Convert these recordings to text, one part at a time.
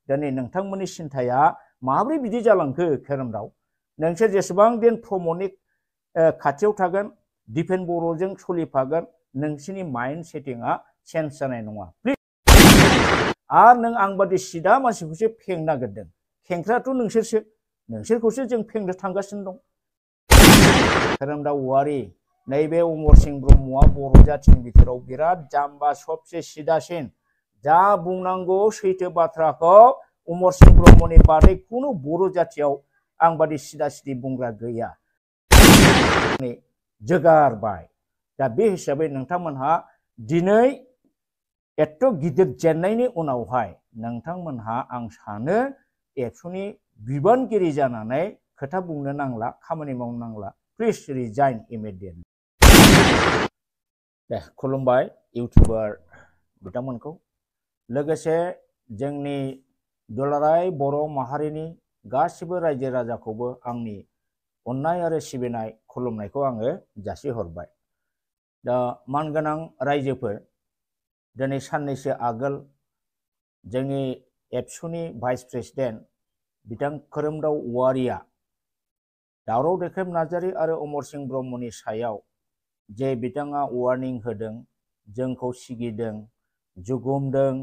दिनै नोंथांमोननि सिन्थाया माब्रै बिदि जालांखो खोरोमदाव नोंसोर जेसेबां दिन प्रमदनि खाथियाव थागोन दिपेन बर'जों सोलिफागोन नोंसिनि माइन्ड सेटिंआ चेन्ज जानाय नङा प्लिज आरो नों आंबादि सिदा मानसिखौसो फेंनो नागिरदों खेंख्राथ' नोंसोरखौसो जों फेंनो थांगासिनो दं खोरोमदाव औवारि नैबे अमर सिंह ब्रह्मआ बर' जाथिनि बिथोराव बिराद जाम्बा सबसे सिदासिन जा बुंनांगौ सैथो बाथ्राखौ अमर सिंह ब्रह्मनि बादै खुनु बर' जाथियाव आंबादि सिदा सिदि बुंग्रा गैया जोगारबाय दा बे हिसाबै नोंथांमोनहा दिनै एथ' गिदिर जेननायनि उनावहाय नोंथांमोनहा आं सानो एबसुनि बिबानगिरि जानानै खोथा बुंनो नांला खामानि मावनो नांला प्लिज रिजाइन इमिडियेटलि दे खुलुमबाय इउटिउबार बिथांमोनखौ लोगोसे जोंनि दुलाराय बर' माहारिनि गासिबो रायजो राजाखौबो आंनि अननाय आरो सिबिनाय खुलुमनायखौ आङो जासिहरबाय दा मानगोनां रायजोफोर दिनै साननैसो आगोल जोंनि एबसुनि भाइस प्रेसिडेन्ट बिथां खोरोमदाव औवारिया दावराव देख्रेब नार्जारी आरो अमर सिंह ब्रह्मनि सायाव जे बिथाङा वार्निं होदों जोंखौ सिगिदों जुगुमदों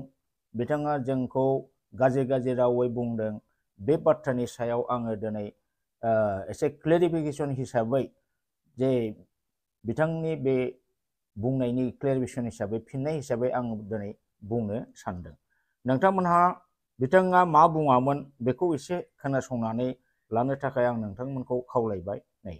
बिथाङा जोंखौ गाज्रि गाज्रि रावै बुंदों बे बाथ्रानि सायाव आङो दिनै एसे क्लेरिफिकेसन हिसाबै जे बिथांनि बे बुंनायनि क्लेरिफिकेसन हिसाबै फिननाय हिसाबै आं दिनै बुंनो सानदों नोंथांमोनहा बिथाङा मा बुङामोन बेखौ एसे खोनासंनानै लानो थाखाय आं नोंथांमोनखौ खावलायबाय नै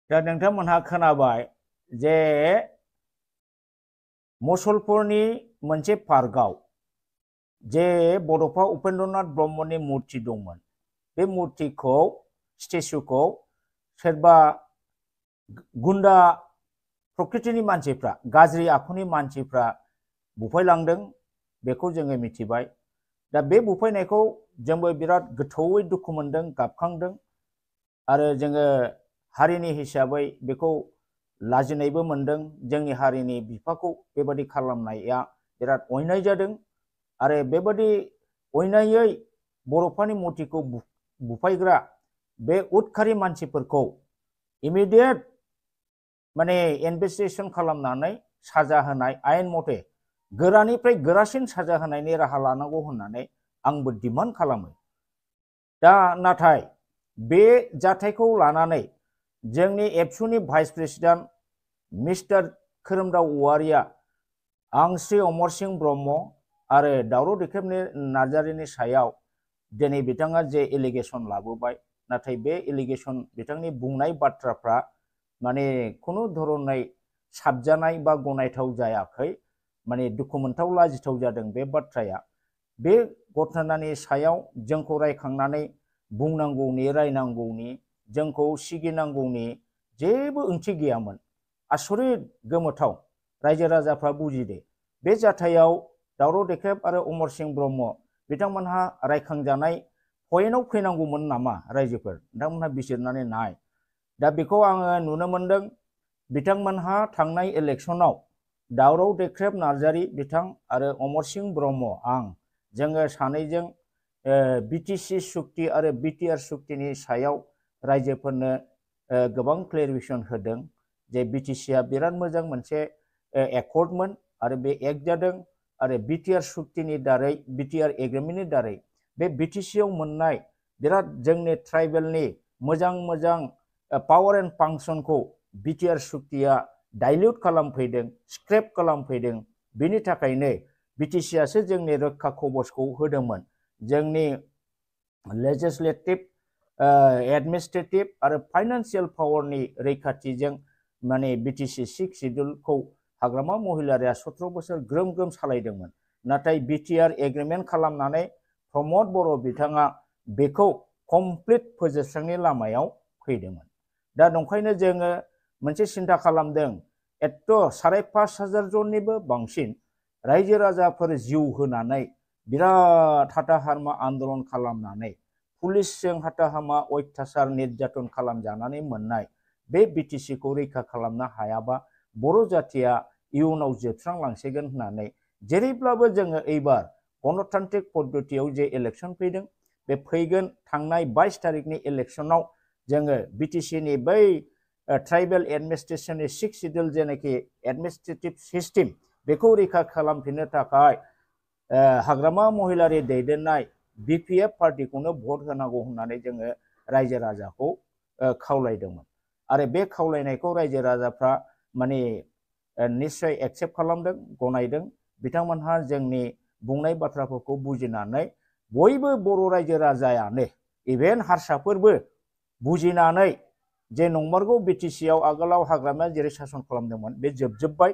दा नोंथांमोनहा खोनाबाय जे मुसलपुरनि मोनसे पार्कआव जे बड'फा उपेन्द्रनाथ ब्रह्मनि मुर्ति दंमोन बे मुर्तिखौ स्टेचुखौ सोरबा गुन्दा प्रकृतिनि मानसिफ्रा गाज्रि आखुनि मानसिफ्रा बुफायलांदों बेखौ जोङो मिथिबाय दा बे बुफायनायखौ जोंबो बिराद गोथौयै दुखु मोनदों गाबखांदों आरो जोङो हारिनि हिसाबै बेखौ लाजिनायबो मोनदों जोंनि हारिनि बिफाखौ बेबादि खालामनाया बिराद अयनाय जादों आरो बेबादि अयनायै बर'फोरनि मुर्तिखौ बुफायग्रा बे उदखारि मानसिफोरखौ इमिडियेट माने इनभेस्टिगेशन खालामनानै साजा होनाय आयेन मथे गोरानिफ्राय गोरासिन साजा होनायनि राहा लानांगौ होननानै आंबो डिमान्ड खालामो दा नाथाय बे जाथायखौ लानानै जोंनि एबसुनि भाइस प्रेसिडेन्ट मिस्टार खोरोमदाव औवारिया आं श्री अमर सिंह ब्रह्म आरो दावराव देख्रेब नार्जारीनि सायाव दिनै बिथाङा जे एलिगेसन लाबोबाय नाथाय बे एलिगेसन बिथांनि बुंनाय बाथ्राफ्रा माने खुनु धरनै साबजानाय बा गनायथाव जायाखै माने दुखु मोनथाव लाजिथाव जादों बे बाथ्राया बे घटनानि सायाव जोंखौ रायखांनानै बुंनांगौनि रायनांगौनि जोंखौ सिगिनांगौनि जेबो ओंथि गैयामोन आसरित गोमोथाव रायजो राजाफ्रा बुजिदो बे जाथायाव दावराव देख्रेब आरो अमर सिंह ब्रह्म बिथांमोनहा रायखांजानाय पइन्टआव फैनांगौमोन नामा रायजोफोर नोंथांमोनहा बिजिरनानै नाय दा बेखौ आङो नुनो मोनदों बिथांमोनहा थांनाय इलेक्सनाव दावराव देख्रेब नार्जारी बिथां आरो अमर सिंह ब्रह्म आं जोङो सानैजों बिटिसि सुक्ति आरो बिटिआर सुक्तिनि सायाव रायजोफोरनो गोबां क्लेरिफिकेसन होदों जे बिटिसिआ बिराद मोजां मोनसे एकर्डमोन आरो बे एक्ट जादों आरो बिटिआर सुक्तिनि दारै बिटिआर एग्रिमेन्टनि दारै बे बिटिसिआव मोननाय बिराद जोंनि ट्राइबेलनि मोजां मोजां पावार एन्ड फांसनखौ बिटिआर सुक्तिया डाइल्युट खालामफैदों स्क्रेप खालामफैदों बेनि थाखायनो बिटिसिआसो जोंनि रैखा कवचखौ होदोंमोन जोंनि लेजिस्लेटिभ एडमिनिस्ट्रेटिभ आरो फाइनान्सियेल पावारनि रैखाथिजों माने बिटिसि 6 शिड्युलखौ हाग्रामा महिलारिया 17 बोसोर ग्रोम ग्रोम सालायदोंमोन नाथाय बिटिआर एग्रिमेन्ट खालामनानै प्रमद बर' बिथाङा बेखौ कमप्लिट फोजोबस्रांनि लामायाव फैदोंमोन दा नंखायनो जोङो मोनसे सिन्था खालामदों एत्त 5,500 जननिबो बांसिन रायजो राजाफोर जिउ होनानै बिराद हाथा हारमा आन्दलन खालामनानै पुलिसजों हाथा हामा अयथासार निर्यातन खालामजानानै मोननाय बे बिटिसिखौ रैखा खालामनो हायाबा बर' जाथिया इयुनाव जोबस्रांलांसिगोन होननानै जेरैब्लाबो जोङो एबार गणतान्त्रिक पद्धतियाव जे इलेक्सन फैदों बे फैगोन थांनाय 22 तारिखनि इलेक्सनाव जोङो बिटिसिनि बै ट्राइबेल एडमिनिस्ट्रेशननि 6 शिड्युल जेनाखि एडमिनिस्ट्रेटिभ सिस्टेम बेखौ रैखा खालामफिननो थाखाय हाग्रामा महिलारि दैदेननाय बिपिएफ पार्टिखौनो भट होनांगौ होननानै जोङो रायजो राजाखौ खावलायदोंमोन आरो बे खावलायनायखौ रायजो राजाफ्रा माने निश्चय एक्सेप्ट खालामदों गनायदों बिथांमोनहा जोंनि बुंनाय बाथ्राफोरखौ बुजिनानै बयबो बर' रायजो राजायानो इभेन हारसाफोरबो बुजिनानै जे नंमारगौ बिटिसिआव आगोलाव हाग्रामाया जेरै सासन खालामदोंमोन बे जोबजोब्बाय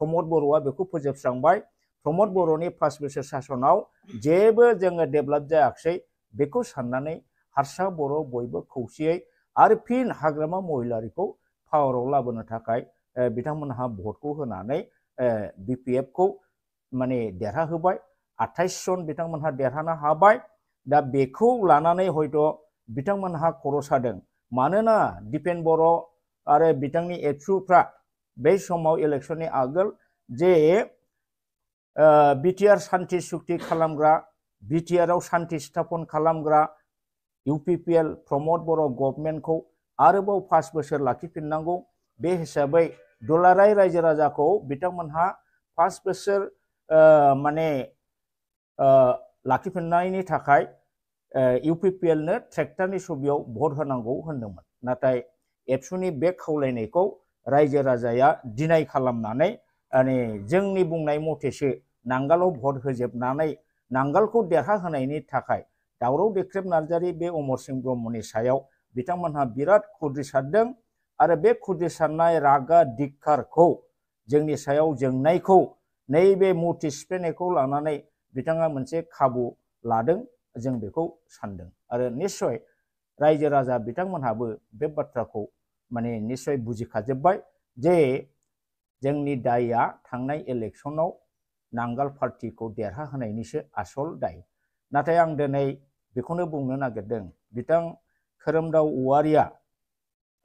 प्रमद बर'आ बेखौ फोजोबस्रांबाय प्रमद बर'नि 5 बोसोर सासनाव जेबो जोङो डेभेलप जायाखै बेखौ साननानै हारसा बर' बयबो खौसेयै आरो फिन हाग्रामा महिलारिखौ पावाराव लाबोनो थाखाय बिथांमोनहा भटखौ होनानै बिपिएफखौ माने देरहाहोबाय 28 जन बिथांमोनहा देरहानो हाबाय दा बेखौ लानानै हयथ' बिथांमोनहा खर' सादों मानोना दिपेन बर' आरो बिथांनि एबसुफ्रा बै समाव इलेक्सननि आगोल जे बिटिआर सान्ति सुक्ति खालामग्रा बिटिआरआव सान्ति स्थापन खालामग्रा इउपिपिएल प्रमद बर' गभर्नमेन्टखौ आरोबाव 5 बोसोर लाखिफिननांगौ बे हिसाबै दुलाराय रायजो राजाखौ बिथांमोनहा 5 बोसोर माने लाखिफिननायनि थाखाय इउपिपिएलनो ट्रेक्टरनि सुबियाव भट होनांगौ होनदोंमोन नाथाय एबसुनि बे खावलायनायखौ रायजो राजाया डिनाय खालामनानै माने जोंनि बुंनाय मथेसो नांगालाव भट होजोबनानै नांगालखौ देरहाहोनायनि थाखाय दावराव देख्रेब नार्जारि बे अमर सिंह ब्रह्मनि सायाव बिथांमोनहा बिराद खुद्रिसारदों आरो बे खुद्रिसारनाय रागा धिक्कारखौ जोंनि सायाव जोंनायखौ नैबे मुर्ति सिफायनायखौ लानानै बिथाङा मोनसे खाबु लादों जों बेखौ सानदों आरो निश्चय रायजो राजा बिथांमोनहाबो बे बाथ्राखौ माने निश्चय बुजिखाजोब्बाय जे जोंनि दायआ थांनाय इलेक्सनाव नांगाल पार्टिखौ देरहाहोनायनिसो आसल दाय नाथाय आं दिनै बेखौनो बुंनो नागिरदों बिथां खोरोमदाव औवारिया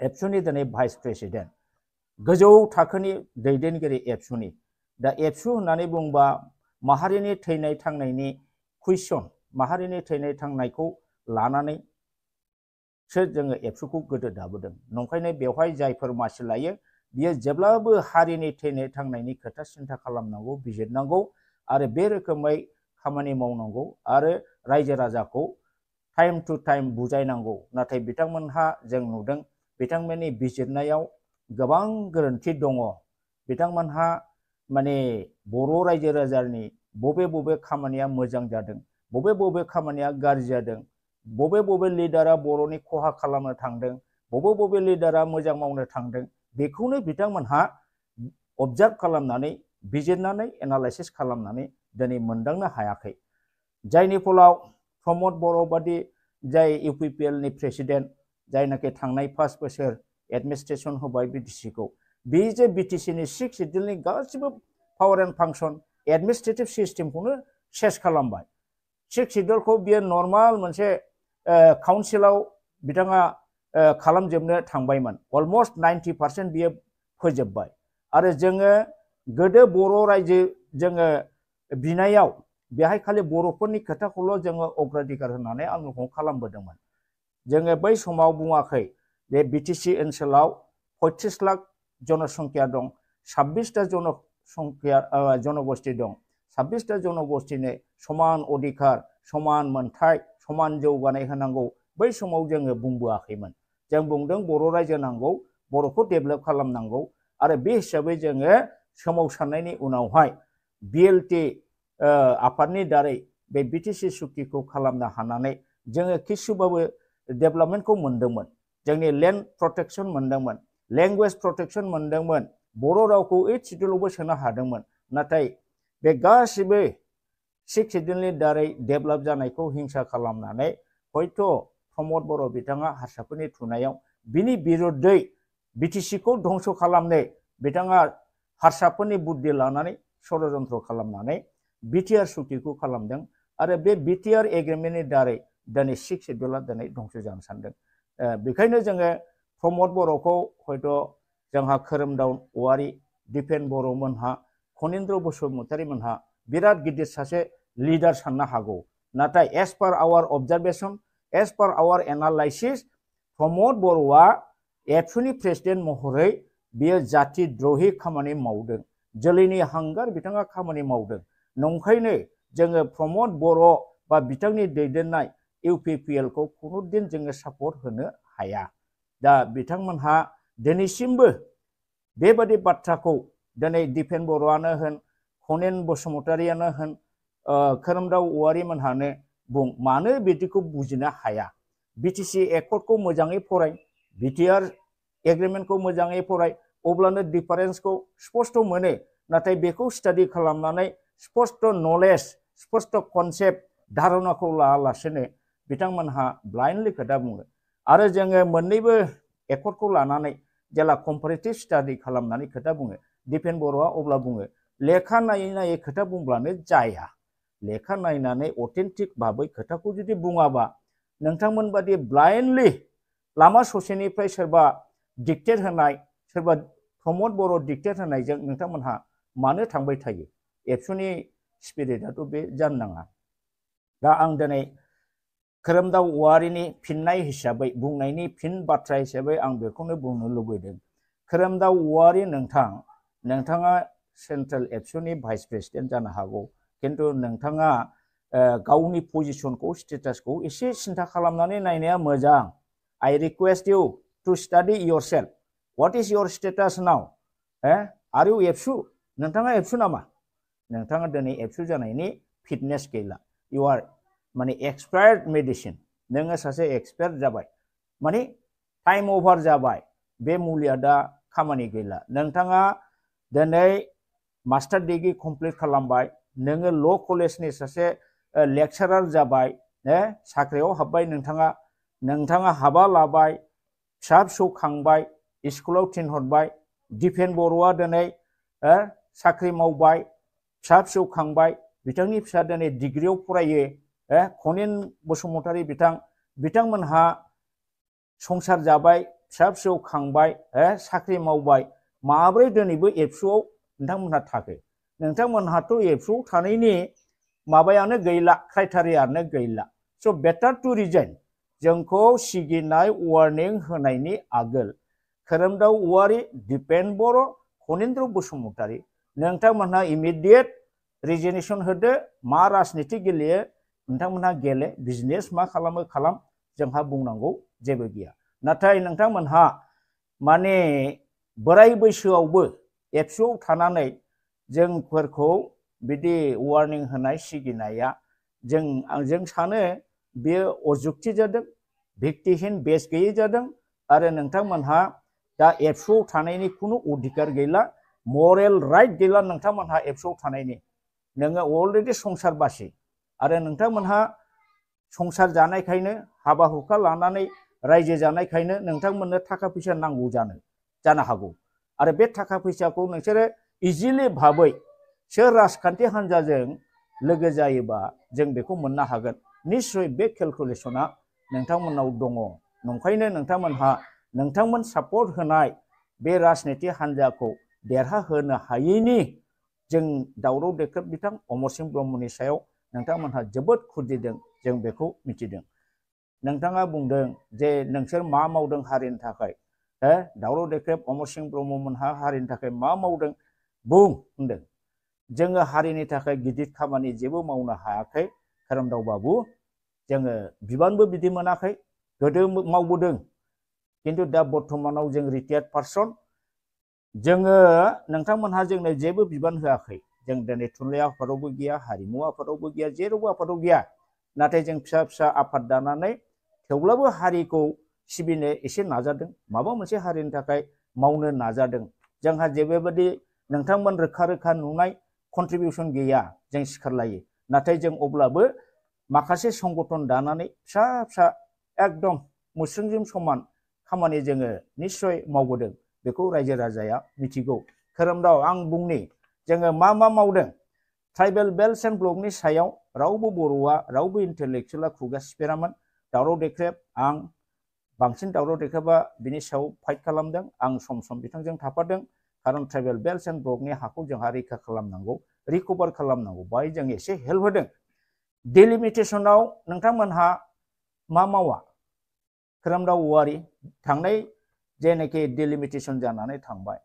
एबसुनि दिनै भाइस प्रेसिडेन्ट गोजौ थाखोनि दैदेनगिरि एबसुनि दा एबसु होननानै बुंबा माहारिनि थैनाय थांनायनि कुइसन माहारिनि थैनाय थांनायखौ लानानैसो जोङो एबसुखौ गोदो दाबोदों नंखायनो बेवहाय जायफोर मासि लायो बियो जेब्लाबो हारिनि थैनाय थांनायनि खोथा सिन्था खालामनांगौ बिजिरनांगौ आरो बे रोखोमै खामानि मावनांगौ आरो रायजो राजाखौ टाइम टु टाइम बुजायनांगौ नाथाय बिथांमोनहा जों नुदों बिथांमोननि बिजिरनायाव गोबां गोरोन्थि दङ बिथांमोनहा माने बर' रायजो राजानि बबे खामानिया मोजां जादों बबे खामानिया गाज्रि जादों बबे लिडारा बर'नि खहा खालामनो थांदों बबे लिडारा मोजां मावनो थांदों बेखौनो बिथांमोनहा अबजार्भ खालामनानै बिजिरनानै एनालाइसिस खालामनानै दिनै मोनदांनो हायाखै जायनि फलाव प्रमद बर' बादि जाय इउपिपिएलनि प्रेसिडेन्ट जायनाखि थांनाय 5 बोसोर एडमिनिस्ट्रेसन होबाय बिटिसिखौ बे जे बिटिसिनि 6 शिड्युलनि गासिबो पावार एन्ड फांसन एडमिनिस्ट्रेटिभ सिस्टेमखौनो सेस खालामबाय 6 शिड्युलखौ बियो नर्माल मोनसे काउन्सिलाव बिथाङा खालामजोबनो थांबायमोन अलमस्ट 90% बियो फोजोबबाय आरो जोङो गोदो बर' रायजो जोङो बिनायाव बेहाय खालि बर'फोरनि खोथाखौल' जोङो अग्राधिकार होनानै आन्दलनखौ खालामबोदोंमोन जोङो बै समाव बुङाखै बे बिटिसि ओनसोलाव 35 लाख जनसंख्या दं 26टा जनगोष्ठी दं 26टा जनगोष्ठीनो समान अधिकार समान मोनथाय समान जौगानाय होनांगौ बै समाव जोङो बुंबोआखैमोन जों बुंदों बर' रायजो नांगौ बर'खौ डेभेलप खालामनांगौ आरो बे हिसाबै जोङो सोमावसारनायनि उनावहाय बिएलटि आफादनि दारै बे बिटिसि सुक्तिखौ खालामनो हानानै जोङो किसुबाबो डेभेलपमेन्टखौ मोन्दोंमोन जोंनि लेन्ड प्रटेक्शन मोन्दोंमोन लेंगुवेज प्रटेक्शन मोन्दोंमोन बर' रावखौ 8 शिड्युलावबो सोनो हादोंमोन नाथाय बे गासिबो 6 शिड्युलनि दारै डेभेलप जानायखौ हिंसा खालामनानै हयथ' प्रमद बर' बिथाङा हारसाफोरनि थुनायाव बिनि बिरुद्धै बिटिसिखौ धंस खालामनो बिथाङा हारसाफोरनि बुद्धि लानानै षड़यन्त्र खालामनानै बिटिआर सुक्तिखौ खालामदों आरो बे बिटिआर एग्रिमेन्टनि दारै दिनै 6 शिड्युला दिनै धंस जानो सानदों बेखायनो जोङो प्रमद बर'खौ हयथ' जोंहा खोरोमदाव औवारि दिपेन बर'मोनहा खनीन्द्र बसुमतारी मोनहा बिराद गिदिर सासे लिडार साननो हागौ नाथाय as per our observation as per our analysis Pramod बर'आ एबसुनि प्रेसिडेन्ट महरै बियो जाति द्रहि खामानि मावदों जोलैनि हांगार बिथाङा खामानि मावदों नंखायनो जोङो प्रमद बर' बा बिथांनि दैदेननाय इउपिपिएल खौ खुनु दिन जोङो सापर्ट होनो हाया दा बिथांमोनहा दिनैसिमबो बेबादि बाथ्राखौ दिनै दिपेन बर'आनो होन खनेन बसुमतारीयानो होन खोरोमदाव औवारि मोनहानो बुं मानो बिदिखौ बुजिनो हाया बिटिसि एकर्डखौ मोजाङै फराय बिटिआर एग्रिमेन्टखौ मोजाङै फराय अब्लानो डिफारेन्सखौ स्पष्ट मोनो नाथाय बेखौ स्टाडि खालामनानै स्पष्ट नलेज स्पष्ट कनसेप्ट धारणाखौ लायालासेनो बिथांमोनहा ब्लाइन्डलि खोथा बुङो आरो जोङो मोननैबो एकर्डखौ लानानै जेला कम्पारेटिभ स्टाडि खालामनानै खोथा बुङो दिपेन बर'आ अब्ला बुङो लेखा नायै नायै खोथा बुंब्लानो जाया लेखा नायनानै अथेन्टिक भाबै खोथाखौ जुदि बुङाबा नोंथांमोन बादि ब्लाइन्डलि लामा ससेनिफ्राय सोरबा डिक्टेट होनाय सोरबा प्रमद बर' डिक्टेट होनायजों नोंथांमोनहा मानो थांबाय थायो एबसुनि स्पिरिटआथ' बे जानो नाङा दा आं दिनै खोरोमदाव औवारिनि फिननाय हिसाबै बुंनायनि फिन बाथ्रा हिसाबै आं बेखौनो बुंनो लुबैदों खोरोमदाव औवारि नोंथाङा सेन्ट्रेल एबसुनि भाइस प्रेसिडेन्ट जानो हागौ किन्तु नोंथाङा गावनि पजिशनखौ स्टेटासखौ एसे सिन्था खालामनानै नायनाया मोजां I request you to study yourself. What is your status now? Are you एबसु नोंथाङा एबसु नामा नोंथाङा दिनै एबसु जानायनि फिटनेस गैला you are माने एक्सपायर्ड मेडिसिन नोङो सासे एक्सपायर्ड जाबाय माने टाइम ओभार जाबाय बे मुलिया दा खामानि गैला नोंथाङा दिनै मास्टार डिग्री कमप्लिट खालामबाय नोङो ल' कलेजनि सासे लेक्चारार जाबाय साख्रियाव हाबबाय नोंथाङा हाबा लाबाय फिसा फिसौ खांबाय स्कुलाव थिनहरबाय दिपेन बर'आ दिनै साख्रि मावबाय फिसा फिसौ खांबाय बिथांनि फिसा दिनै डिग्रीयाव फरायो खनेन बसुमतारी बिथांमोनहा संसार जाबाय फिसा फिसौ खांबाय साख्रि मावबाय माब्रै दिनैबो एबसुआव नोंथांमोनहा थाखो नोंथांमोनहाथ' एबसुआव थानायनि माबायानो गैला क्राइटेरियानो गैला स' बेटार टु रिजाइन जोंखौ सिगिनाय वार्निं होनायनि आगोल खोरोमदाव औवारि दिपेन बर' खनीन्द्र बसुमतारी नोंथांमोनहा इमिडिएट रिजिगनेसन होदो मा राजनिति गेलेयो नोंथांमोनहा गेले बिजनेस मा खालामो खालाम जोंहा बुंनांगौ जेबो गैया नाथाय नोंथांमोनहा माने बोराय बैसोआवबो एबसुआव थानानै जोंफोरखौ बिदि वार्निं होनाय सिगिनाया जों सानो बेयो अजुक्ति जादों भित्तिहीन बेस गैयै जादों आरो नोंथांमोनहा दा एबसुआव थानायनि खुनु अधिकार गैला मरेल राइट गैला नोंथांमोनहा एबसुआव थानायनि नोङो अलरेडि संसार बासि आरो नोंथांमोनहा संसार जानायखायनो हाबा हुखा लानानै रायजो जानायखायनो नोंथांमोननो थाखा फैसा नांगौ जानो हागौ आरो बे थाखा फैसाखौ नोंसोरो इजिलि भाबै सोर राजखान्थि हान्जाजों लोगो जायोबा जों बेखौ मोननो हागोन निश्चय बे केलकुलेसना नोंथांमोननाव दङ नंखायनो नोंथांमोन सापर्ट होनाय बे राजनिति हान्जाखौ देरहाहोनो हायैनि जों दावराव देख्रेब बिथां अमर सिंह ब्रह्मनि सायाव नोंथांमोनहा जोबोद खुद्रिदों जों बेखौ मिथिदों नोंथाङा बुंदों जे नोंसोर मा मावदों हारिनि थाखाय दावराव देख्रेब अमर सिंह ब्रह्ममोनहा हारिनि थाखाय मा मावदों बुं होनदों जोङो हारिनि थाखाय गिदिर खामानि जेबो मावनो हायाखै खोरोमदाव बाबु जोङो बिबानबो बिदि मोनाखै गोदो मावबोदों किन्तु दा बर्तमानाव जों रिटायार्ड पार्सन जोङो नोंथांमोनहा जोंनो जेबो बिबान होआखै जों दिनै थुनलाइ आफादावबो गैया हारिमु आफादावबो गैया जेरावबो आफादाव गैया नाथाय जों फिसा फिसा आफाद दानानै थेवब्लाबो हारिखौ सिबिनो एसे नाजादों माबा मोनसे हारिनि थाखाय मावनो नाजादों जोंहा जेबोबायदि नोंथांमोन रोखा रोखा नुनाय कन्ट्रिबिउसन गैया जों सिखारलायो नाथाय जों अब्लाबो माखासे संगठन दानानै फिसा फिसा एकदम मुस्रिंजों समान खामानि जोङो निश्चय मावबोदों बेखौ रायजो राजाया मिथिगौ खोरोमदाव आं बुंनि जोङो मा मावदों ट्राइबेल बेल्ट एन्ड ब्लकनि सायाव रावबो बर'आ रावबो इन्टेलेक्चुवेला खुगा सिफेरामोन दावराव देख्रेब आं बांसिन दावराव देख्रेबा बिनि सायाव फाइट खालामदों आं सम सम बिथांजों थाफादों खारन ट्राइबेल बेल्ट एन्ड ब्लकनि हाखौ जोंहा रैखा खालामनांगौ रिकभार खालामनांगौ बाहाय जों एसे हेल्प होदों डिलिमिटेसनाव नोंथांमोनहा मा मावा खोरोमदाव औवारि थांनाय जेनाखि डिलिमिटेसन जानानै थांबाय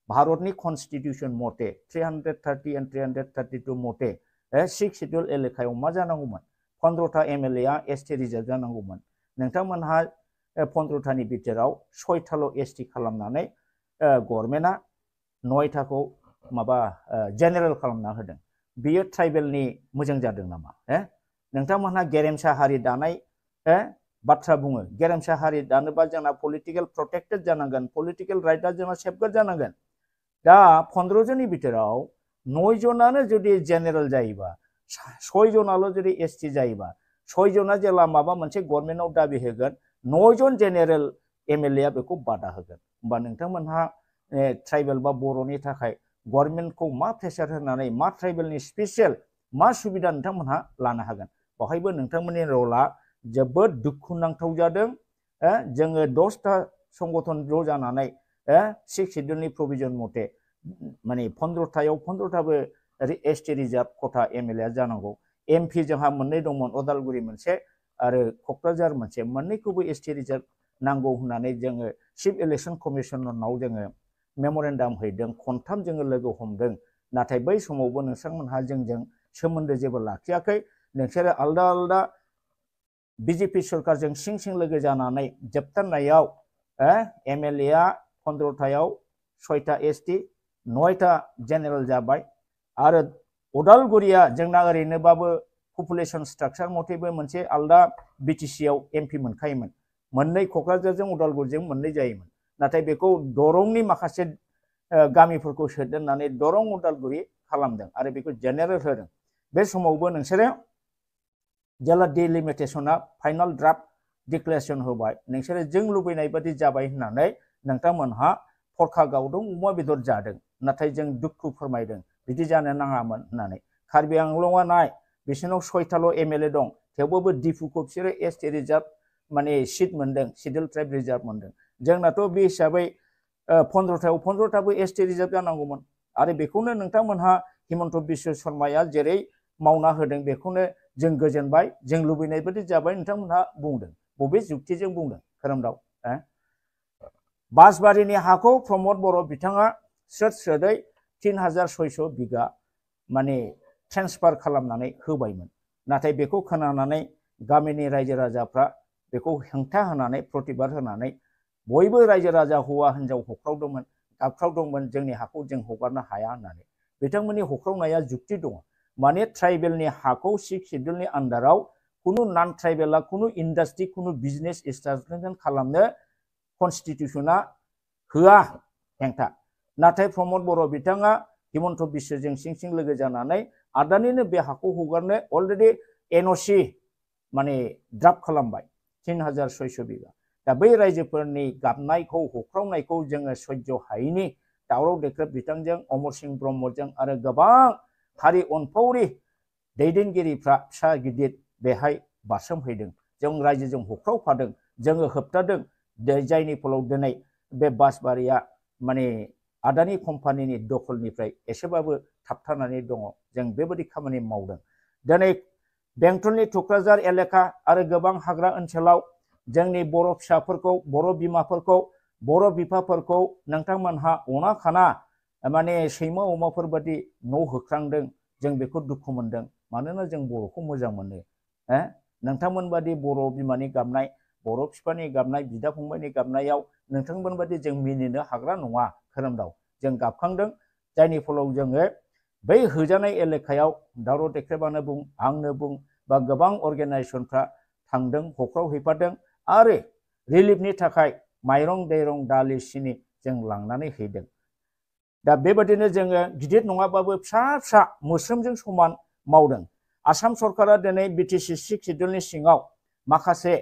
भारतनि कन्स्टिटिउसन मते 330 एन्ड 332 मते 6 शेड्युल एलेकायाव मा जानांगौमोन 15था एमएलए आ एसटी रिजार्भ जानांगौमोन नोंथांमोनहा 15थानि बिथोराव 6थाल' एसटी खालामनानै गभर्नमेन्टआ 9थाखौ माबा जेनेरेल खालामना होदों बियो ट्राइबेलनि मोजां जादों नामा नोंथांमोनहा गेरेमसा हारि दानाय बाथ्रा बुङो गेरेमसा हारि दानोबा जोंना पलिटिकेल प्रोटेक्टेड जानांगोन पलिटिकेल राइटआ जोंना सेफगार्ड जानांगोन दा 15 जननि बिथोराव 9 जनानो जुदि जेनेरेल जायोबा 6 जनाल' जुदि एसटी जायोबा 6 जना जेला माबा मोनसे गभर्नमेन्टआव दाबि होगोन 9 जन जेनेरेल एमएलए आ बेखौ बादा होगोन होमबा नोंथांमोनहा ट्राइबेल बा बर'नि थाखाय गभर्नमेन्टखौ मा प्रेसार होनानै मा ट्राइबेलनि स्पेसियेल मा सुबिदा नोंथांमोनहा लानो हागोन बेवहायबो नोंथांमोननि रला जोबोद दुखुनांथाव जादों जोङो 10टा संगठन ज' जानानै 6 शेड्युलनि प्रभिजन मते माने 15थायाव 15थाबो एसटी रिजार्भ खथा एमएलए जानांगौ एमपि जोंहा मोननै दंमोन अदालगुरि मोनसे आरो क'क्राझार मोनसे मोननैखौबो एसटी रिजार्भ नांगौ होननानै जोङो चिफ इलेक्शन कमिशनारनाव जोङो मेम'रेन्डाम हैदों खनथाम जोङो लोगो हमदों नाथाय बै समावबो नोंथांमोनहा जोंजों सोमोन्दो जेबो लाखियाखै नोंसोरो आलदा आलदा बीजेपी सरकारजों सिं सिं लोगो जानानै जोबथारनायाव एमएलए आ 15थायाव 6था एसटी 9था जेनेरेल जाबाय आरो उदालगुरिया जोंना ओरैनोबाबो पपुलेशन स्ट्राक्चार मथेबो मोनसे आलदा बिटिसि आव एमपि मोनखायोमोन मोननै क'क्राझारजों उदालगुरिजों मोननै जायोमोन नाथाय बेखौ दरंनि माखासे गामिफोरखौ सोदेरनानै दरं उदालगुरि खालामदों आरो बेखौ जेनेरेल होदों बे समावबो नोंसोरो जेला डिलिमिटेसना फाइनाल ड्राफ्ट डिक्लेरेशन होबाय नोंसोरो जों लुबैनाय बादि जाबाय होननानै नोंथांमोनहा फरखा गावदों अमा बेदर जादों नाथाय जों दुखु फोरमायदों बिदि जानो नाङामोन होननानै कार्बि आंलंआ नाय बिसोरनाव 6थाल' एमएलए दं थेवबो डिफुखौ बिसोरो एसटी रिजार्भ माने सीट मोनदों शेड्युल ट्राइब रिजार्भ मोनदों जोंनाथ' बे हिसाबै 15थायाव 15थाबो एसटी रिजार्भ जानांगौमोन आरो बेखौनो नोंथांमोनहा हिमन्त बिश्व शर्माया जेरै मावना होदों बेखौनो जों गोजोनबाय जों लुबैनाय बायदि जाबाय नोंथांमोनहा बुंदों बबे जुक्तिजों बुंदों खोरोमदाव बासबारिनि हाखौ प्रमद बर' बिथाङा स्रोद स्रोदै 3600 बिगा माने ट्रेन्सफार खालामनानै होबायमोन नाथाय बेखौ खोनानानै गामिनि रायजो राजाफ्रा बेखौ हेंथा होनानै प्रतिबाद होनानै बयबो रायजो राजा हौवा हिनजाव हख्रावदोंमोन गाबख्रावदोंमोन जोंनि हाखौ जों हगारनो हाया होननानै बिथांमोननि हख्रावनाया जुक्ति दङ माने ट्राइबेलनि हाखौ 6 शेड्युलनि आन्डाराव कुनु नन ट्राइबेला कुनु इन्डास्ट्रि कुनु बिजनेस एस्टाब्लिशमेन्ट खालामनो कन्स्टिटिउशना होआ हेंथा नाथाय प्रमद बर' बिथाङा हिमन्त बिश्वजों सिं सिं लोगो जानानै आदानिनो बे हाखौ हगारनो अलरेडि एनअसि माने ड्राफ्ट खालामबाय 3600 बिगा दा बै रायजोफोरनि गाबनायखौ हख्रावनायखौ जोङो सह्य हायैनि दावराव देख्रेब बिथांजों अमर सिंह ब्रह्मजों आरो गोबां हारि अनफावरि दैदेनगिरिफ्रा फिसा गिदिर बेहाय बारसोमहैदों जों रायजोजों हख्रावफादों जोङो होबथादों जायनि फलाव दिनै बे बासबारिया माने आदानि कम्पानिनि दखलनिफ्राय एसेबाबो थाबथानानै दङ जों बेबायदि खामानि मावदों दिनै बेंटलनि टुक्राझार एलेका आरो गोबां हाग्रा ओनसोलाव जोंनि बर' फिसाफोरखौ बर' बिमाफोरखौ बर' बिफाफोरखौ नोंथांमोनहा अना खाना माने सैमा अमाफोर बादि न' होख्रांदों जों बेखौ दुखु मोनदों मानोना जों बर'खौ मोजां मोनो नोंथांमोन बादि बर' बिमानि गाबनाय बर' बिफानि गाबनाय बिदा फंबायनि गाबनायाव नोंथांमोन बादि जों मिनिनो हाग्रा नङा खोरोमदाव जों गाबखांदों जायनि फलाव जोङो बै होजानाय एलेकायाव दावराव देख्रेबानो बुं आंनो बुं बा गोबां अर्गेनाइजेसनफ्रा थांदों हख्राव हैफादों आरो रिलिफनि थाखाय माइरं दैरं दालि सिनि जों लांनानै हैदों दा बेबादिनो जोङो गिदिर नङाबाबो फिसा फिसा मोस्रोमजों समान मावदों आसाम सरकारा दिनै बिटिसि 6 सिडिउलनि सिङाव माखासे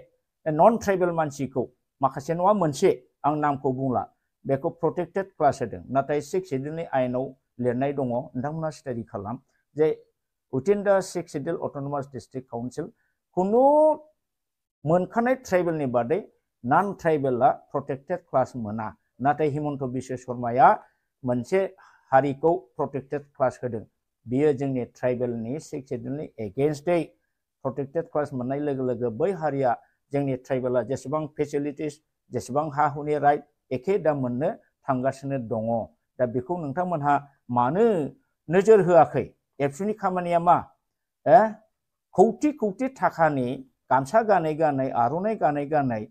नन ट्राइबेल मानसिखौ माखासे नङा मोनसे आं नामखौ बुंला बेखौ प्रोटेक्टेड क्लास होदों नाथाय 6 सिडिउलनि आयेनाव लिरनाय दङ नोंथांमोना स्टाडि खालाम जे उइथिन दा 6 सिडिउल अट'नमास डिस्ट्रिक्ट काउन्सिल खुनु मोनखानाय ट्राइबेलनि बादै नन ट्राइबेला प्रोटेक्टेड क्लास मोना नाथाय हिमन्त बिश्व शर्माया मोनसे हारिखौ प्रोटेक्टेड क्लास होदों बियो जोंनि ट्राइबेलनि 6 सिडिउलनि एगेन्स्टै प्रोटेक्टेड क्लास मोननाय लोगो लोगो बै हारिया जोंनि ट्राइबेला जेसेबां फेसिलिटिस जेसेबां हा हुनि राइट एखे दा मोननो थांगासिनो दङ दा बेखौ नोंथांमोनहा मानो नोजोर होआखै एबसुनि खामानिया मा कौटि कौटि थाखानि गामसा गानै गानै आर'नाइ गानै गानै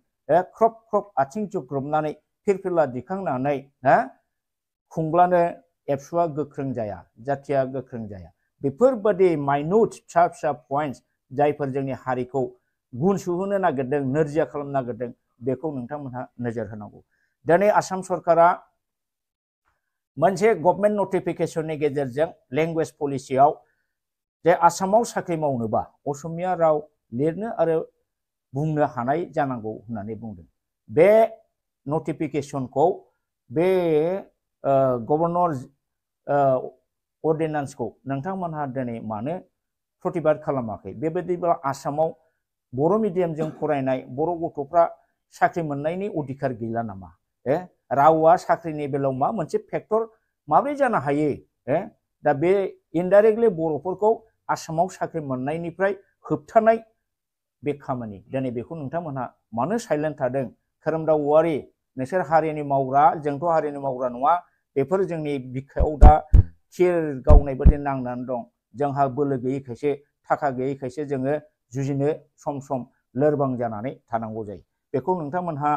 ख्रब ख्रब आथिं जुग्रुबनानै फिरफिला दिखांनानै खुंब्लानो एबसुआ गोख्रों जाया जाथिया गोख्रों जाया बेफोरबादि माइन्युट फिसा फिसा पइन्ट्स जायफोर जोंनि हारिखौ गुन सुहोनो नागिरदों नोरजिया खालामनो नागिरदों बेखौ नोंथांमोनहा नोजोर होनांगौ दिनै आसाम सरकारा मोनसे गभर्नमेन्ट नटिफिकेशननि गेजेरजों लेंगुवेज पलिसियाव जे आसामाव साख्रि मावनोबा असमिया राव लिरनो आरो बुंनो हानाय जानांगौ होननानै बुंदों बे नटिफिकेशनखौ बे गभर्नर अर्डिनेन्सखौ नोंथांमोनहा दिनै मानो प्रतिबाद खालामाखै बेबायदिब्ला आसामाव बर' मिडियामजों फरायनाय बर' गथ'फ्रा साख्रि मोननायनि अधिकार गैला नामा रावा साख्रिनि बेलायाव मा मोनसे फेक्टर माब्रै जानो हायो दा बे इनडाइरेक्टलि बर'फोरखौ आसामाव साख्रि मोननायनिफ्राय होबथानाय बे खामानि दिनै बेखौ नोंथांमोनहा मानो साइलेन्ट थादों खोरोमदाव औवारि नोंसोर हारिनि मावग्रा जोंथ' हारिनि मावग्रा नङा बेफोर जोंनि बिखायाव दा थिर गावनाय बादि नांनानै दं जोंहा बोलो गैयैखायसो थाखा गैयैखायसो जोङो जुजिनो सम सम लोरबां जानानै थानांगौ जायो बेखौ नोंथांमोनहा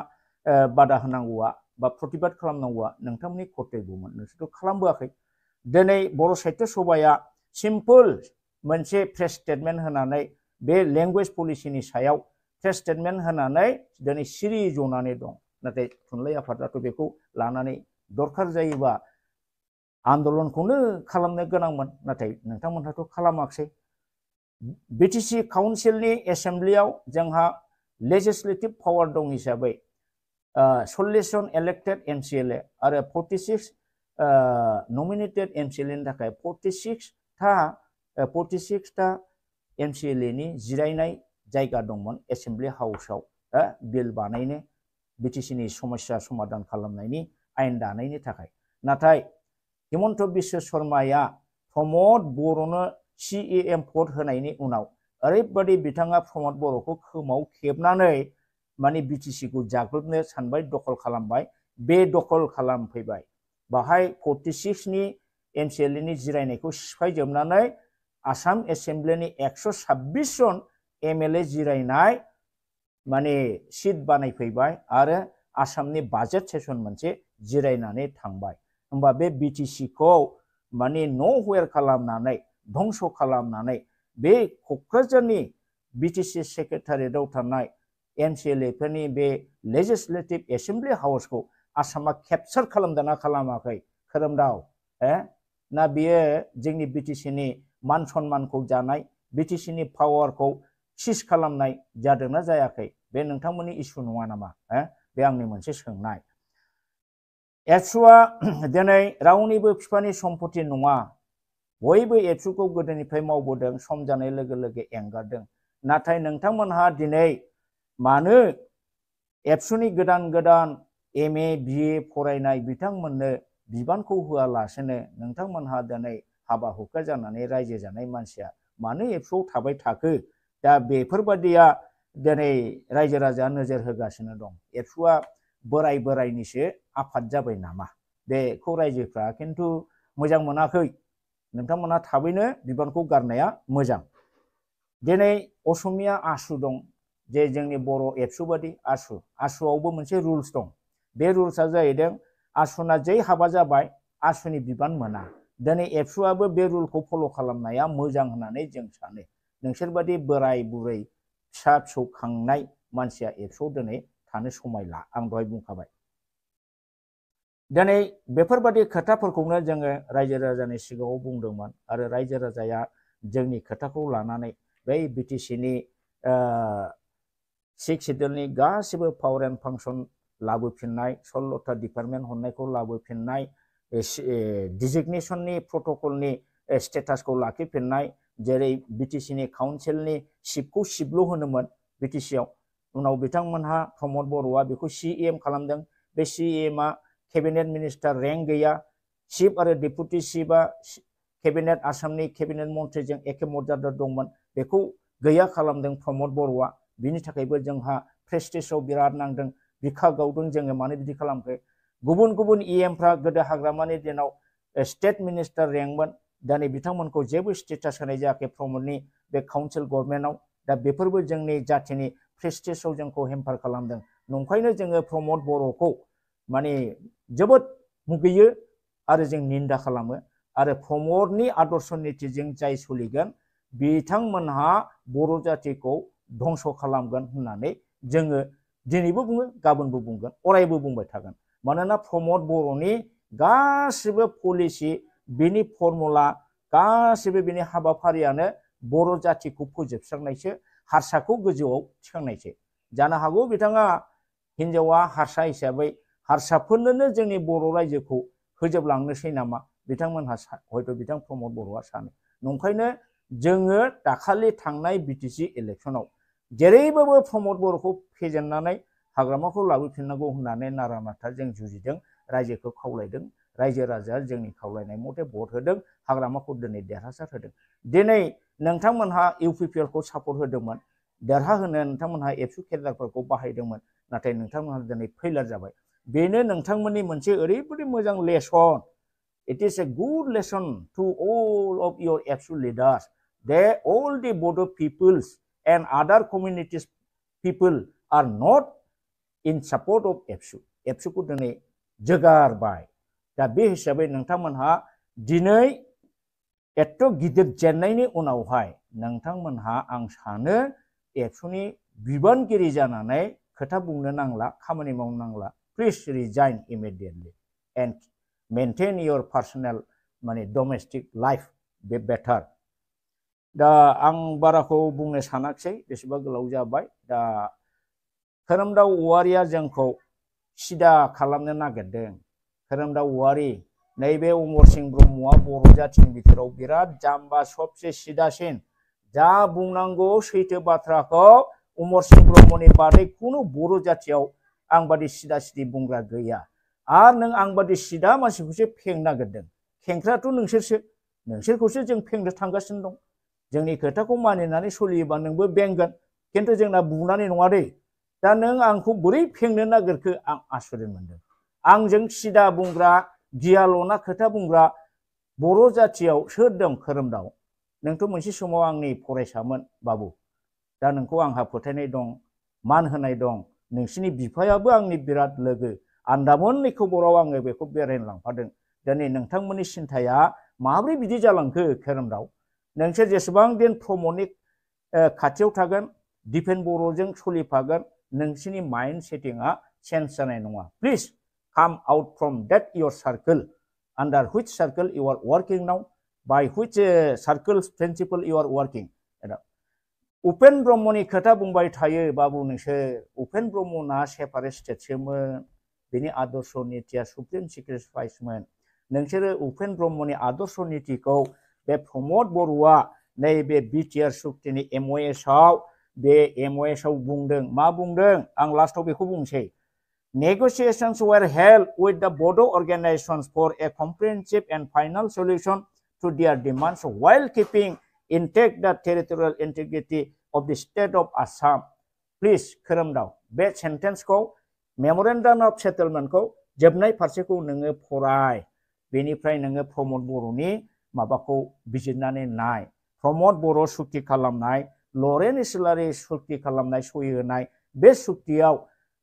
बादा होनांगौआ बा प्रतिबाद खालामनांगौआ नोंथांमोननि कर्तब्यमोन नोंसोरथ' खालामबोआखै दिनै बर' साहित्य सभाया सिम्पोल मोनसे प्रेस स्टेटमेन्ट होनानै बे लेंगुवेज पलिसिनि सायाव प्रेस स्टेटमेन्ट होनानै दिनै सिरि जनानै दं नाथाय थुनलाइ आफादाथ' बेखौ लानानै दरखार जायोबा आन्दलनखौनो खालामनो गोनांमोन नाथाय नोंथांमोनहाथ' खालामाखै बिटिसि काउन्सिलनि एसेम्ब्लियाव जोंहा लेजिस्लेटिभ पावार दं हिसाबै 40 जन इलेक्टेड एमसिएलए आरो 46 नमिनेटेड एमसिएलएनि थाखाय 46 टा एमसिएलएनि जिरायनाय जायगा दंमोन एसेम्ब्लि हाउसआव बिल बानायनो बिटिसिनि समस्या समाधान खालामनायनि आयेन दानायनि थाखाय नाथाय हिमन्त बिश्व शर्माया प्रमद बर'नो CAM भट होनायनि उनाव ओरैबादि बिथाङा प्रमद बर'खौ खोमाव खेबनानै माने बिटिसिखौ जाग्लोबनो सानबाय दखल खालामबाय बे दखल खालामफैबाय बाहाय 46 नि एमसिएलएनि जिरायनायखौ सिफायजोबनानै आसाम एसेम्ब्लिनि 126 जन एमएलए जिरायनाय माने सिट बानायफैबाय आरो आसामनि बाजेट सेसन मोनसे जिरायनानै थांबाय होमबा बे बिटिसिखौ माने न'वेर खालामनानै धंस खालामनानै बे क'क्राझारनि बिटिसि सेक्रेटारियेटआव थानाय एमसिएलएफोरनि बे लेजिस्लेटिभ एसेम्ब्लि हाउसखौ आसामा केपचार खालामदोंना खालामाखै खोरोमदाव ना बियो जोंनि बिटिसिनि मान सन्मानखौ जानाय बिटिसिनि पावारखौ सिज खालामनाय जादोंना जायाखै बे नोंथांमोननि इस्यु नङा नामा बे आंनि मोनसे सोंनाय एबसुआ दिनै रावनिबो बिफानि सम्पति नङा बयबो एबसुखौ गोदोनिफ्राय मावबोदों सम जानाय लोगो लोगो एंगारदों नाथाय नोंथांमोनहा दिनै मानो एबसुनि गोदान गोदान MA BA फरायनाय बिथांमोननो बिबानखौ होआलासेनो नोंथांमोनहा दिनै हाबा हुखा जानानै रायजो जानाय मानसिया मानो एबसुआव थाबाय थाखो दा बेफोरबादिया दिनै रायजो राजाया नोजोर होगासिनो दं एबसुआ बोराय बोरायनिसो आफाद जाबाय नामा बेखौ रायजोफ्रा खिन्थु मोजां मोनाखै नोंथांमोना थाबैनो बिबानखौ गारनाया मोजां दिनै असमिया आसु दं जे जोंनि बर' एबसु बादि आसुआवबो मोनसे रुल्स दं बे रुल्सआ जाहैदों आसुना जै हाबा जाबाय आसुनि बिबान मोना दिनै एबसुआबो बे रुलखौ फल' खालामनाया मोजां होननानै जों सानो नोंसोरबादि बोराय बुरै फिसा फिसौ खांनाय मानसिया एबसुआव दिनै थानो समायला आं दहाय बुंखाबाय दिनै बेफोरबादि खोथाफोरखौनो जोङो रायजो राजानि सिगाङाव बुंदोंमोन आरो रायजो राजाया जोंनि खोथाखौ लानानै बै बिटिसिनि 6 सिडिउलनि गासिबो पावार एन्ड फांसन लाबोफिननाय 16टा डिपार्टमेन्ट हरनायखौ लाबोफिननाय डिजिगनेसननि प्रट'कलनि स्टेटासखौ लाखिफिननाय जेरै बिटिसिनि काउन्सिलनि सिटखौ सिटल' होनोमोन बिटिसिआव उनाव बिथांमोनहा प्रमद बर'आ बेखौ सिएम खालामदों बे सिएमआ केबिनेट मिनिस्टार रेंक गैया चिफ आरो डेपुटि चिफआ केबिनेट आसामनि केबिनेट मन्थ्रिजों एखे मर्यादा दंमोन बेखौ गैया खालामदों प्रमद बर'आ बिनि थाखायबो जोंहा प्रेस्टिजआव बिराद नांदों बिखा गावदों जोङो मानो बिदि खालामखो गुबुन गुबुन इएमफ्रा गोदो हाग्रामानि दिनाव स्टेट मिनिस्टार रेंकमोन दानि बिथांमोनखौ जेबो स्टेटास होनाय जायाखै प्रमदनि बे काउन्सिल गभर्नमेन्टआव दा बेफोरबो जोंनि जाथिनि प्रेस्टिजआव जोंखौ हेम्पार खालामदों नंखायनो जोङो प्रमद बर'खौ माने जोबोद मुगैयो आरो जों निन्दा खालामो आरो प्रमदनि आदर्श नीतिजों जाय सोलिगोन बिथांमोनहा बर' जातिखौ धंस खालामगोन होननानै जोङो दिनैबो बुङो गाबोनबो बुंगोन अरायबो बुंबाय थागोन मानोना प्रमद बर'नि गासिबो पलिसि बिनि फर्मुला गासिबो बिनि हाबाफारियानो बर' जातिखौ फोजोबस्रांनायसो हारसाखौ गोजौआव थिखांनायसो जानो हागौ बिथाङा हिनजावा हारसा हिसाबै हारसाफोरनोनो जोंनि बर' रायजोखौ होजोबलांनोसै नामा बिथांमोनहा हयथ' बिथां प्रमद बर'आ सानो नंखायनो जोङो दाखालि थांनाय बिटिसि इलेक्सनाव जेरैबाबो प्रमद बर'खौ फेजेननानै हाग्रामाखौ लाबोफिननांगौ होननानै नारा नाथा जों जुजिदों रायजोखौ खावलायदों रायजो राजाया जोंनि खावलायनाय मथे भट होदों हाग्रामाखौ दिनै देरहासार होदों दिनै नोंथांमोनहा इउपिपिएलखौ सापर्ट होदोंमोन देरहाहोनो नोंथांमोनहा एबसु केडारफोरखौ बाहायदोंमोन नाथाय नोंथांमोनहा दिनै फेइलार जाबाय बेनो नोंथांमोननि मोनसे ओरैबायदि मोजां lesson it is a good lesson to all of your ABSU leaders that all the Bodo peoples and other communities people are not in support of ABSU ABSU दिनै जोगारबाय दा बे हिसाबै नोंथांमोनहा दिनै एथ' गिदिर जेननायनि उनावहाय नोंथांमोनहा आं सानो एबसुनि बिबानगिरि जानानै खोथा बुंनो नांला खामानि मावनो नांला please resign immediately and maintain your personal माने डमेस्टिक लाइफ बे बेटार दा आं बाराखौ बुंनो सानाखिसै बेसेबा गोलाव जाबाय दा खोरोमदाव औवारिया जोंखौ सिदा खालामनो नागिरदों खोरोमदाव औवारि नैबे अमर सिंह ब्रह्मआ बर' जातिनि बिथोराव बिराद जाम्बा सबसे सिदासिन जा बुंनांगौ सैथो बाथ्राखौ अमर सिंह ब्रह्मनि बादै खुनु बर' जातियाव आं बादि सिदा सिदि बुंग्रा गैया आर नों आं बादि सिदा मानसिखौसो फेंनो नागिरदों खेंख्राथ' नोंसोरखौसो जों फेंनो थांगासिनो दं जोंनि खोथाखौ मानिनानै सोलियोबा नोंबो बेंगोन खिन्थु जोंना बुनानै नङा दै दा नों आंखौ बोरै फेंनो नागिरखो आं आसरित मोनदों आंजों सिदा बुंग्रा गियाल'ना खोथा बुंग्रा बर' जातियाव सोर दं खोरोमदाव नोंथ' मोनसे समाव आंनि फरायसामोन बाबु दा नोंखौ आंहा फोथायनाय दं मान होनाय दं नोंसिनि बिफायाबो आंनि बिराद लोगो आन्दामान निक'बराव आङो बेखौ बेरायनो लांफादों दिनै नोंथांमोननि सिन्थाया माब्रै बिदि जालांखो खोरोमदाव नोंसोर जेसेबां दिन प्रमदनि खाथियाव थागोन दिपेन बर'जों सोलिफागोन नोंसिनि माइन्ड सेटिंआ चेन्ज जानाय नङा please come out from that your circle under which circle you are working now by which circle's principle you are working Upen ब्रह्मनि खोथा बुंबाय थायो बाबु नोंसोर उपेन ब्रह्मना सेपारेट स्टेटसोमोन बिनि आदर्श नीतिया सुप्रिम सेक्रिफाइसमोन नोंसोरो उपेन ब्रह्मनि आदर्श नीतिखौ बे प्रमद बर'आ नैबे बिटिआर सुक्तिनि एमअएसआव बे एमअएसआव बुंदों मा बुंदों आं लास्टआव बेखौ बुंसै Negotiations were held with the Bodo organizations for a comprehensive and final solution to their demands while keeping intact the territorial integrity of the state of Assam. Please खोरोमदाव बे सेन्टेन्सखौ मेमोरेन्डाम अफ सेटलमेन्टखौ जोबनाय फारसेखौ नोङो फराय बेनिफ्राय नोङो प्रमद बर'नि माबाखौ बिजिरनानै नाय प्रमद बर' सुक्ति खालामनाय लरेन इस्लारि सुक्ति खालामनाय सहि होनाय बे सुक्तियाव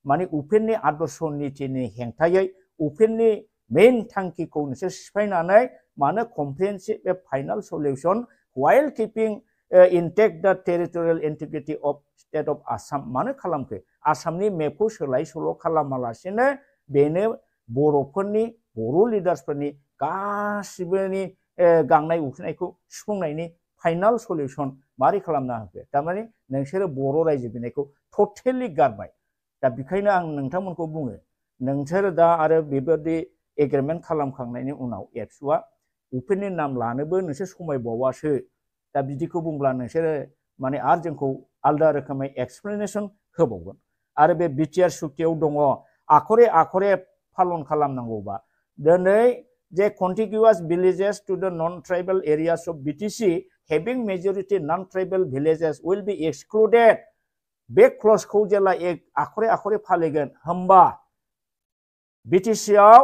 माने उपेननि आदर्श नीतिनि हेंथायै उपेननि मेन थांखिखौ नोंसोर सिफायनानै मानो comprehensive a final solution while keeping intact the territorial integrity of state of Assam मानो खालामखो आसामनि मेपखौ सोलाय सोल' खालामालासेनो बेनो बर'फोरनि बर' लिडार्सफोरनि गासिबोनि गांनाय उखैनायखौ सुफुंनायनि फाइनाल सल्युशन मारै खालामना होखो थारमाने नोंसोरो बर' रायजो बिनायखौ टटेलि गारबाय दा बेखायनो आं नोंथांमोनखौ बुङो नोंसोर दा आरो बेबायदि एग्रिमेन्ट खालामखांनायनि उनाव एबसुआ उपेननि नाम लानोबो नोंसोर समायबावासो दा बिदिखौ बुंब्ला नोंसोरो माने आरो जोंखौ आलदा रोखोमै एक्सप्लेनेसन होबावगोन आरो बे बिटिआर सुक्तियाव दङ आखरे आखरे पालन खालामनांगौबा दिनै जे contiguous villages to the non-tribal areas of BTC having majority non-tribal villages will be excluded बे क्लजखौ जेला आखरे आखरे फालिगोन होमबा बिटिसिआव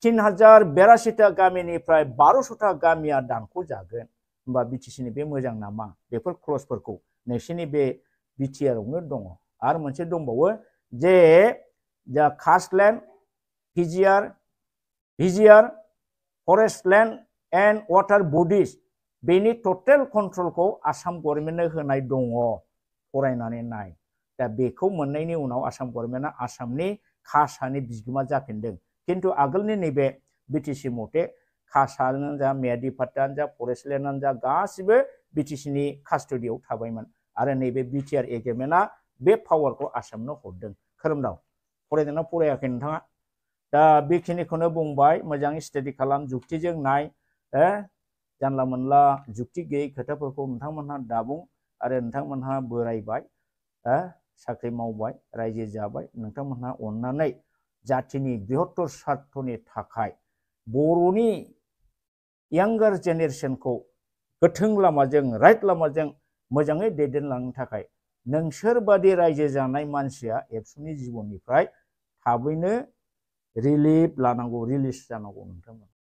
3082टा गामिनिफ्राय 1200टा गामिया दानख'जागोन होमबा बिटिसिनि बे मोजां नामा बेफोर क्लजफोरखौ नोंसिनि बे बिटिआरआवनो दङ आरो मोनसे दंबावो जे जा कास्टलेन्ड VGR forest land and water bodies बेनि टटेल कन्ट्रलखौ आसाम गभर्नमेन्टनो होनाय दङ फरायनानै नाय दा बेखौ मोननायनि उनाव आसाम गभर्नमेन्टआ आसामनि खासानि बिगोमा जाफिनदों किन्तु आगोलनि नैबे बिटिसि मथे खासानो जा मेयादि पाट्टायानो जा फरेस्ट लेन्डआनो जा गासिबो बिटिसिनि कास्टडियाव थाबायमोन आरो नैबे बिटिआर एग्रिमेन्टआ बे पावारखौ आसामनो हरदों खोरोमदाव फरायदोंना फरायाखै नोंथाङा दा बेखिनिखौनो बुंबाय मोजाङै स्टाडि खालाम जुक्तिजों नाय जानला मोनला जुक्ति गैयै खोथाफोरखौ नोंथांमोनहा दाबुं आरो नोंथांमोनहा बोरायबाय साख्रि मावबाय रायजो जाबाय नोंथांमोनहा अननानै जातिनि बृहत्तर स्वार्थनि थाखाय बर'नि यांगार जेनेरेशनखौ गोथों लामाजों राइट लामाजों मोजाङै दैदेनलांनो थाखाय नोंसोरबादि रायजो जानाय मानसिया एबसुनि जिबननिफ्राय थाबैनो रिलिफ लानांगौ रिलिज जानांगौ नोंथांमोन